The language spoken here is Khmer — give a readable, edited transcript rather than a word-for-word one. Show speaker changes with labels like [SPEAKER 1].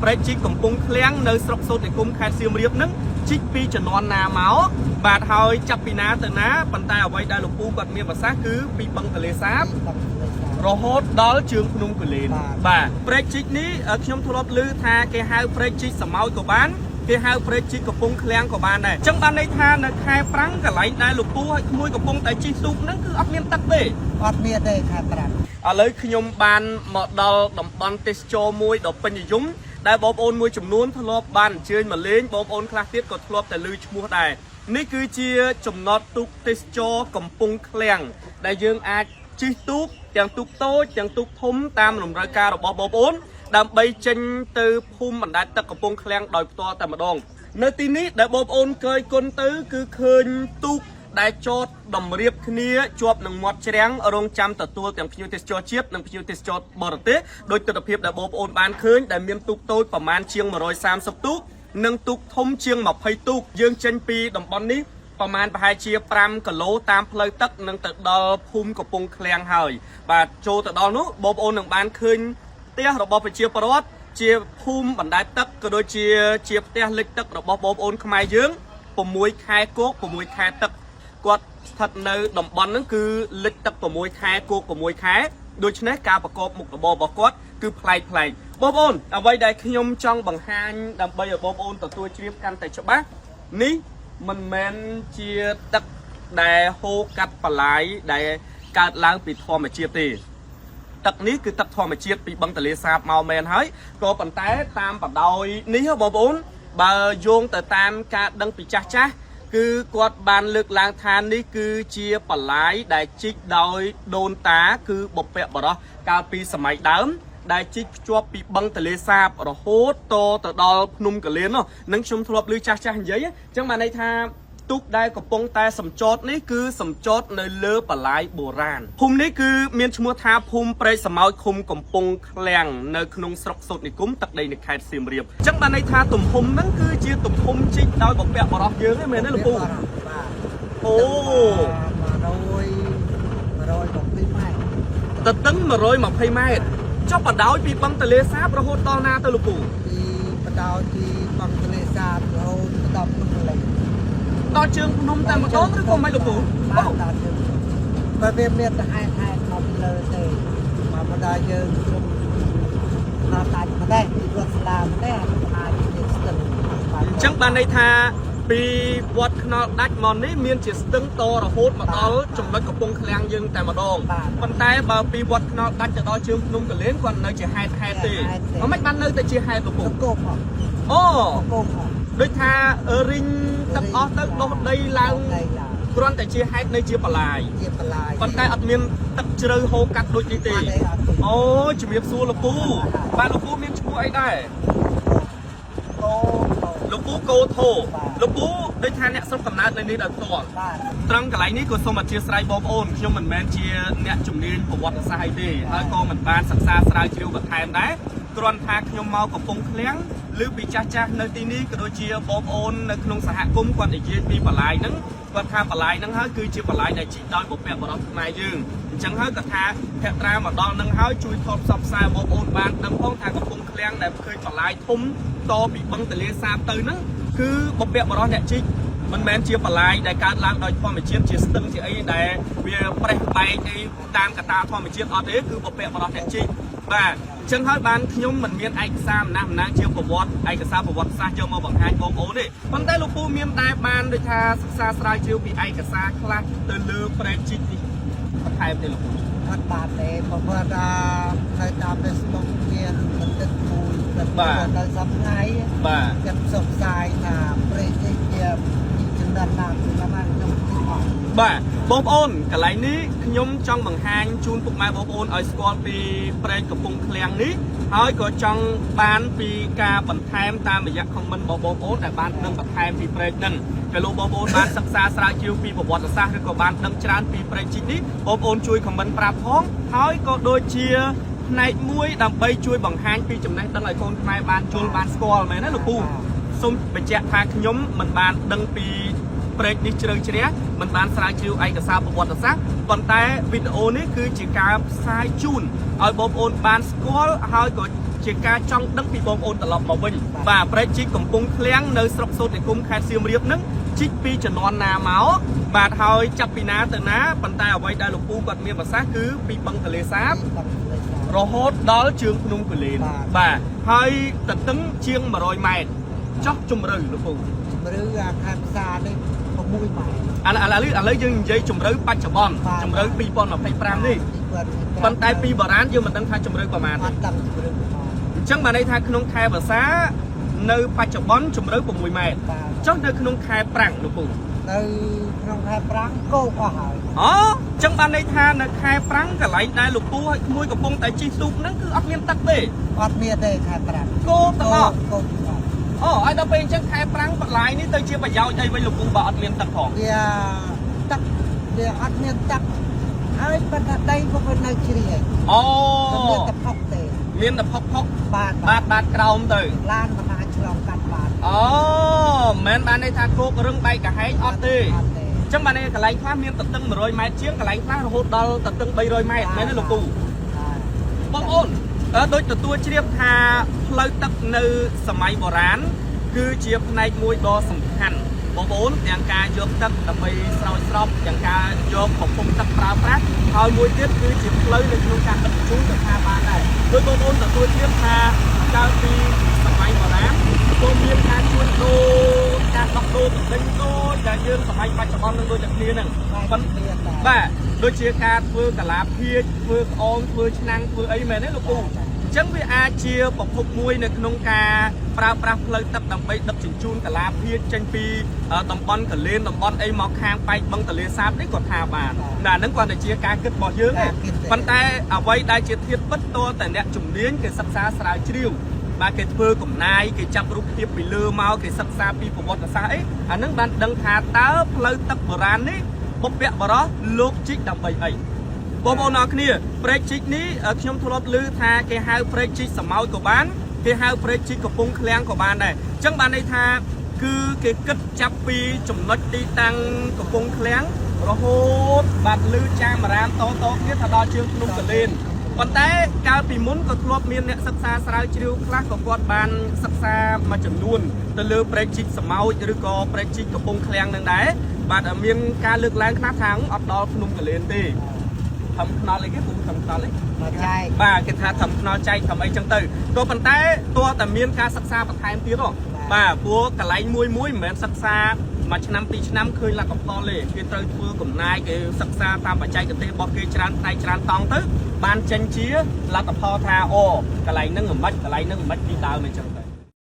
[SPEAKER 1] ព្រែកជីកកំពង់ឃ្លាំងនៅស្រុកសូត្រនិគមខេត្តសៀមរាបនឹងជីកពីជំនាន់ណាមកបាទហើយចាប់ពីណាទៅណាប៉ុន្តែអ្វីដែលលោកពូគាត់មានប្រសាសន៍គឺពីបឹងទន្លេសាប
[SPEAKER 2] បឹងទន្លេសាប
[SPEAKER 1] រហូតដល់ជើងភ្នំគូលែន
[SPEAKER 2] បាទ
[SPEAKER 1] បាទព្រែកជីកនេះខ្ញុំធ្លាប់ឮថាគេហៅព្រែកជីកសមោចក៏បានគេហៅព្រែកជីកកំពង់ឃ្លាំងក៏បានដែរអញ្ចឹងបានន័យថានៅខែប្រាំងកន្លែងដែលលោកពូឲ្យក្មួយកំពុងតែជីកទូកហ្នឹងគឺអត់មានទឹកទេ
[SPEAKER 2] អត់មានទេខែប្រាំង
[SPEAKER 1] ឥឡូវខ្ញុំបានមកដល់តំបន់ទេសចរមួយដ៏ពេញនិយមដែលបងប្អូនមួយចំនួនធ្លាប់បានអញ្ជើញមកលេងបងប្អូនខ្លះទៀតក៏ធ្លាប់តែឮឈ្មោះដែរនេះគឺជាចំណតទូកទេសចរកំពង់ឃ្លាំងដែលយើងអាចជិះទូកទាំងទូកតូចទាំងទូកធំតាមតម្រូវការរបស់បងប្អូនដើម្បីចេញទៅភូមិបណ្ដែតទឹកកំពង់ឃ្លាំងដោយផ្ទាល់តែម្ដងនៅទីនេះដែលបងប្អូនកើយគុណទៅគឺឃើញទូក ដែលចតតម្រៀបគ្នាជាប់នឹងមាត់ច្រាំងរងចាំទទួលទាំងភ្ញៀវទេសចរជាតិនិងភ្ញៀវទេសចរបរទេសដោយទស្សនវិជ្ជាដែលបងប្អូនបានឃើញដែលមានទូកតូចប្រមាណជាង130ទូកនិងទូកធំជាង20ទូកយើងចេញពីតំបន់នេះប្រមាណប្រហែលជា5គីឡូតាមផ្លូវទឹកនឹងទៅដល់ភូមិកំពង់ឃ្លាំងហើយបាទចូលទៅដល់នោះបងប្អូននឹងបានឃើញផ្ទះរបស់ប្រជាពលរដ្ឋជាភូមិបណ្ដែតទឹកក៏ដូចជាជាផ្ទះលិចទឹករបស់បងប្អូនខ្មែរយើង6ខែគោក6ខែទឹក គាត់ស្ថិតនៅតំបន់ហ្នឹងគឺលិចទឹក6ខែគោក6ខែដូច្នេះការប្រកបមុខរបររបស់គាត់គឺប្លែកប្លែកបងប្អូនអ្វីដែលខ្ញុំចង់បង្ហាញដើម្បីឲ្យបងប្អូនទទួលជ្រាបកាន់តែច្បាស់នេះមិនមែនជាទឹកដែលហូរកាត់បន្លាយដែលកើតឡើងពីធម្មជាតិទេ ទឹកនេះគឺទឹកធម្មជាតិពីបឹងទន្លេសាបមកមែនហើយក៏ប៉ុន្តែតាមបដោយនេះហ៎បងប្អូនបើយោងទៅតាមការដឹងពីចាស់ចាស់គឺគាត់បានលើកឡើងថានេះគឺជាបន្លាយដែលជីកដោយដូនតាគឺបុព្វបុរសកាលពីសម័យដើម ដែលជីកភ្ជាប់ពីបឹងទន្លេសាបរហូតតទៅដល់ភ្នំកលៀននោះនឹងខ្ញុំធ្លាប់ឮចាស់ចាស់និយាយអញ្ចឹងបានន័យថា ទូកដែលកំពុងតែសំចតនេះគឺសំចតនៅលើបន្លាយបុរាណភូមិនេះគឺមានឈ្មោះថាភូមិព្រែកសមោចឃុំកំពង់ឃ្លាំងនៅក្នុងស្រុកសូត្រនិគមទឹកដីនៃខេត្តសៀមរាបអញ្ចឹងបានន័យថាទំហំហ្នឹងគឺជាទំហំជីកដោយបំពាក់បរោះយើងហ្នឹងមែនទេលោកពូ
[SPEAKER 2] បាទ
[SPEAKER 1] អូ
[SPEAKER 2] 100 120ម៉ែត្រ
[SPEAKER 1] ទទឹង120ម៉ែត្រចុះបដោយពីបឹងទន្លេសាបរហូតដល់ណាទៅលោកពូ
[SPEAKER 2] ពីបដោយពីបឹងទន្លេសាបរហូតទៅដល់ភ្នំកលេន
[SPEAKER 1] ដល់ជើងភ្នំតែម្ដងឬក៏មិនលោកពូ
[SPEAKER 2] បាទដល់ជើងភ្នំបើវាមានតែហែកហែកមកពីលើទេមកមកដល់យើងត្រឹមដល់ដាច់ម្ដេះពីវត្តស្លាម្ដេះអាចមានស្ទឹង
[SPEAKER 1] អញ្ចឹងបានន័យថាពីវត្តខ្នល់ដាច់មកនេះមានជាស្ទឹងតរហូតមកដល់ចំណុចកំពង់ឃ្លាំងយើងតែម្ដងប៉ុន្តែបើពីវត្តខ្នល់ដាច់ទៅដល់ជើងភ្នំកលែនគាត់នៅជាហេតុហេតុទេមិនបាននៅតែជាហេតុលោកពូ
[SPEAKER 2] កោកអស់
[SPEAKER 1] អូ
[SPEAKER 2] កោកអស់
[SPEAKER 1] ដូចថារិញទឹកអស់ទៅដុះដីឡើង
[SPEAKER 2] ដីឡើង
[SPEAKER 1] គ្រាន់តែជាហេតុនៅជាបន្លាយ
[SPEAKER 2] ជាបន្លាយ
[SPEAKER 1] ប៉ុន្តែអត់មានទឹកជ្រៅហូរកាត់ដូចនេះទេ
[SPEAKER 2] អត់ទេអត់ទេ
[SPEAKER 1] អូជំរាបសួរលោកពូបាទលោកពូមានឈ្មោះអីដែរ
[SPEAKER 2] កោ
[SPEAKER 1] លោកពូកោធោលោកពូដូចថាអ្នកស្រុកកំណើតនៅនេះដោយផ្ទាល់
[SPEAKER 2] បាទ
[SPEAKER 1] ត្រង់កន្លែងនេះក៏សូមអធិស្ឋានបងប្អូនខ្ញុំមិនមែនជាអ្នកជំនាញប្រវត្តិសាស្ត្រអីទេហើយក៏មិនបានសិក្សាស្រាវជ្រាវបន្ថែមដែរគ្រាន់ថាខ្ញុំមកកំពង់ឃ្លាំងឬពីចាស់ចាស់នៅទីនេះក៏ដូចជាបងប្អូននៅក្នុងសហគមន៍គាត់និយាយពីបន្លាយហ្នឹងគាត់ថាបន្លាយហ្នឹងហើយគឺជាបន្លាយដែលជីកដោយបុព្វបុរសខ្មែរយើងអញ្ចឹងហើយគាត់ថាភក្ត្រាមកដល់ហ្នឹងហើយជួយថតផ្សព្វផ្សាយបងប្អូនបានដឹងផងថាកំពង់ឃ្លាំងដែលឃើញបន្លាយធំតពីបឹងទន្លេសាបទៅហ្នឹងគឺបុព្វបុរសអ្នកជីក មិនមែនជាបន្លាយដែលកើតឡើងដោយធម្មជាតិជាស្ទឹងជាអីដែលវាប្រេះបែកអីតាមកត្តាធម្មជាតិអត់ទេគឺពពកបរោះអ្នកជីកបាទអញ្ចឹងហើយបានខ្ញុំមិនមានឯកសារអំណះអំណាងជាប្រវត្តិឯកសារប្រវត្តិសាស្ត្រយកមកបង្ហាញបងប្អូនទេប៉ុន្តែលោកពូមានដែរបានដូចថាសិក្សាស្រាវជ្រាវពីឯកសារខ្លះទៅលើប្រេកជីកនេះបន្ថែមទេលោកពូ
[SPEAKER 2] អត់បានទេព្រោះថានៅតាម Facebook មានបន្តិចមួយគាត់នៅសប្តាហ៍
[SPEAKER 1] បាទ
[SPEAKER 2] គាត់ផ្សព្វផ្សាយថាព្រែកនេះជាចំណិតណាចំណិតណាខ្ញុំទីអស់
[SPEAKER 1] បាទបងប្អូនកន្លែងនេះខ្ញុំចង់បង្ហាញជូនពុកម៉ែបងប្អូនឲ្យស្គាល់ពីព្រែកកំពង់ឃ្លាំងនេះហើយក៏ចង់បានពីការបន្ថែមតាមរយៈ comment របស់បងប្អូនដែលបានដឹងបន្ថែមពីព្រែកហ្នឹងពេលលោកបងប្អូនបានសិក្សាស្រាវជ្រាវពីប្រវត្តិសាស្ត្រឬក៏បានដឹងច្រើនពីព្រែកជីកនេះបងប្អូនជួយ comment ប្រាប់ផងហើយក៏ដូចជាផ្នែកមួយដើម្បីជួយបង្ហាញពីចំណេះដឹងឲ្យកូនខ្មែរបានយល់បានស្គាល់មែនទេលោកពូសូមបញ្ជាក់ថាខ្ញុំមិនបានដឹងពី ព្រែកនេះជ្រៅជ្រះមិនបានស្រាវជ្រាវឯកសារប្រវត្តិសាស្ត្រប៉ុន្តែវីដេអូនេះគឺជាការផ្សាយជូនឲ្យបងប្អូនបានស្គាល់ហើយក៏ជា ជាការចង់ដឹងពីបងប្អូនត្រឡប់មកវិញបាទព្រែកជីកកំពង់ឃ្លាំងនៅស្រុកសូត្រនិគមខេត្តសៀមរាបហ្នឹងជីកពីជំនាន់ណាមកបាទហើយចាប់ពីណាទៅណាប៉ុន្តែអ្វីដែលលោកពូគាត់មានប្រសាសន៍គឺពីបឹងទលេសាប
[SPEAKER 2] បឹងទន្លេសាប
[SPEAKER 1] រហូតដល់ជើងភ្នំគូលែន
[SPEAKER 2] បាទ
[SPEAKER 1] បាទហើយទទឹងជាង100ម៉ែត្រចុះជម្រៅលោកពូ
[SPEAKER 2] ជំរឿអាខែផ្សារនេះ6ម៉ែត្រ
[SPEAKER 1] ឥឡូវឥឡូវឥឡូវយើងនិយាយជម្រៅបច្ចុប្បន្ន
[SPEAKER 2] បាទ
[SPEAKER 1] ជម្រៅ2025នេះប៉ុន្តែពីបុរាណយើងមិនដឹងថាជម្រៅប្រមាណ
[SPEAKER 2] អ
[SPEAKER 1] ទេ
[SPEAKER 2] ត់ដឹងជំរឿផង
[SPEAKER 1] អញ្ចឹងបានន័យថាក្នុងខែវស្សានៅបច្ចុប្បន្នជម្រៅ6ម៉ែត្រ
[SPEAKER 2] បាទ
[SPEAKER 1] ចុះនៅក្នុងខែប្រាំងលោកពូ
[SPEAKER 2] នៅក្នុងខែប្រាំងគោកអស់ហើយ
[SPEAKER 1] អូអញ្ចឹងបានន័យថានៅខែប្រាំងកន្លែងដែលលោកពូឲ្យក្មួយកំពុងតែជិះទូកហ្នឹងគឺអត់មានទឹកទេ
[SPEAKER 2] អត់មានទេខែប្រាំង
[SPEAKER 1] គោកទាំងអស់
[SPEAKER 2] គោកទាំងអស់
[SPEAKER 1] អូហើយដល់ពេលអញ្ចឹងខែប្រាំងបន្លាយនេះទៅជាប្រយោជន៍អីវិញលោកពូបើអត់មានទឹកផង
[SPEAKER 2] វាទឹកវាអត់មានទឹកហើយប៉ុន្តែដីក៏វានៅជ្រាយ
[SPEAKER 1] អូ
[SPEAKER 2] វាមានតែផុកទេ
[SPEAKER 1] មានតែផុកផុក
[SPEAKER 2] បាទ
[SPEAKER 1] បាតបាតក្រោមទៅ
[SPEAKER 2] ឡានមិនអាចឆ្លងកាត់បាន
[SPEAKER 1] អូមិនមែនបានន័យថាគោករឹងបែកកាហែងអត់ទេ
[SPEAKER 2] អត់ទេ
[SPEAKER 1] អញ្ចឹងបានន័យថាកន្លែងខ្លះមានទទឹង100ម៉ែត្រជាងកន្លែងខ្លះរហូតដល់ទទឹង300ម៉ែត្រមែនទេលោកពូ
[SPEAKER 2] បាទ
[SPEAKER 1] បងប្អូនដូចទទួលជ្រាបថាផ្លូវទឹកនៅសម័យបុរាណគឺជាផ្នែកមួយដ៏សំខាន់បងប្អូនទាំងការយកទឹកដើម្បីស្រោចស្រពទាំងការយកប្រភពទឹកប្រើប្រាស់ហើយមួយទៀតគឺជាផ្លូវនៅក្នុងការដឹកជញ្ជូនទៅថាបានដែរដោយបងប្អូនទទួលជ្រាបថាកាលពីសម័យបុរាណក៏មានការជួញដូរការដោះដូរទំនិញដូចដែលយើងសម័យបច្ចុប្បន្ននឹងដូចតែគ្នាហ្នឹងប៉ុន្តែ
[SPEAKER 2] មានដែរ
[SPEAKER 1] បាទដូចជាការធ្វើកាឡាភាជធ្វើក្អមធ្វើឆ្នាំងធ្វើអីមែនទេលោកពូអញ្ចឹងវាអាចជាប្រភពមួយនៅក្នុងការប្រើប្រាស់ផ្លូវទឹកដើម្បីដឹកជញ្ជូនកាឡាភាជចេញពីតំបន់កលែនតំបន់អីមកខាងប៉ែកបឹងទលេសាបនេះក៏ថាបានណាហ្នឹងគាត់តែជាការគិតរបស់យើងទេប៉ុន្តែអ្វីដែលជាធាតុពិតតតែអ្នកជំនាញគេសិក្សាស្រាវជ្រាវបាទគេធ្វើកំណាយគេចាប់រូបភាពពីលើមកគេសិក្សាពីប្រវត្តិសាស្ត្រអីអាហ្នឹងបានដឹងថាតើផ្លូវទឹកបុរាណនេះបុព្វបុរសលោកជីកដើម្បីអីបងប្អូនអរគ្នាព្រែកជីកនេះខ្ញុំធ្លាប់ឮថាគេហៅព្រែកជីកសមោចក៏បានគេហៅព្រែកជីកកំពង់ឃ្លាំងក៏បានដែរអញ្ចឹងបានន័យថាគឺគេគិតចាប់ពីចំណុចទីតាំងកំពង់ឃ្លាំងរហូតបាទឮចាមរាមតតគ្នាថាដល់ជើងភ្នំកលែនប៉ុន្តែកាលពីមុនក៏ធ្លាប់មានអ្នកសិក្សាស្រាវជ្រាវខ្លះក៏គាត់បានសិក្សាមួយចំនួនទៅលើព្រែកជីកសមោចឬក៏ព្រែកជីកកំពង់ឃ្លាំងនឹងដែរបាទមានការលើកឡើងខ្លះថាអត់ដល់ភ្នំកលែនទេធំថ្នល់អីគេពូធំថ្នល់អី
[SPEAKER 2] មកចែក
[SPEAKER 1] បាទគេថាធ្វើខ្នល់ចែកធ្វើអីចឹងទៅក៏ប៉ុន្តែតើតែមានការសិក្សាបន្ថែមទៀតហ៎បាទព្រោះកន្លែងមួយមួយមិនមែនសិក្សាមួយឆ្នាំពីរឆ្នាំឃើញលទ្ធផលទេគេត្រូវធ្វើកំណាយគេសិក្សាតាមបច្ចេកទេសរបស់គេច្រើនផ្នែកច្រើនតង់ទៅបានចេញជាលទ្ធផលថាអូកន្លែងហ្នឹងមិនម៉េចកន្លែងហ្នឹងមិនម៉េចពីដើមអីចឹងទៅ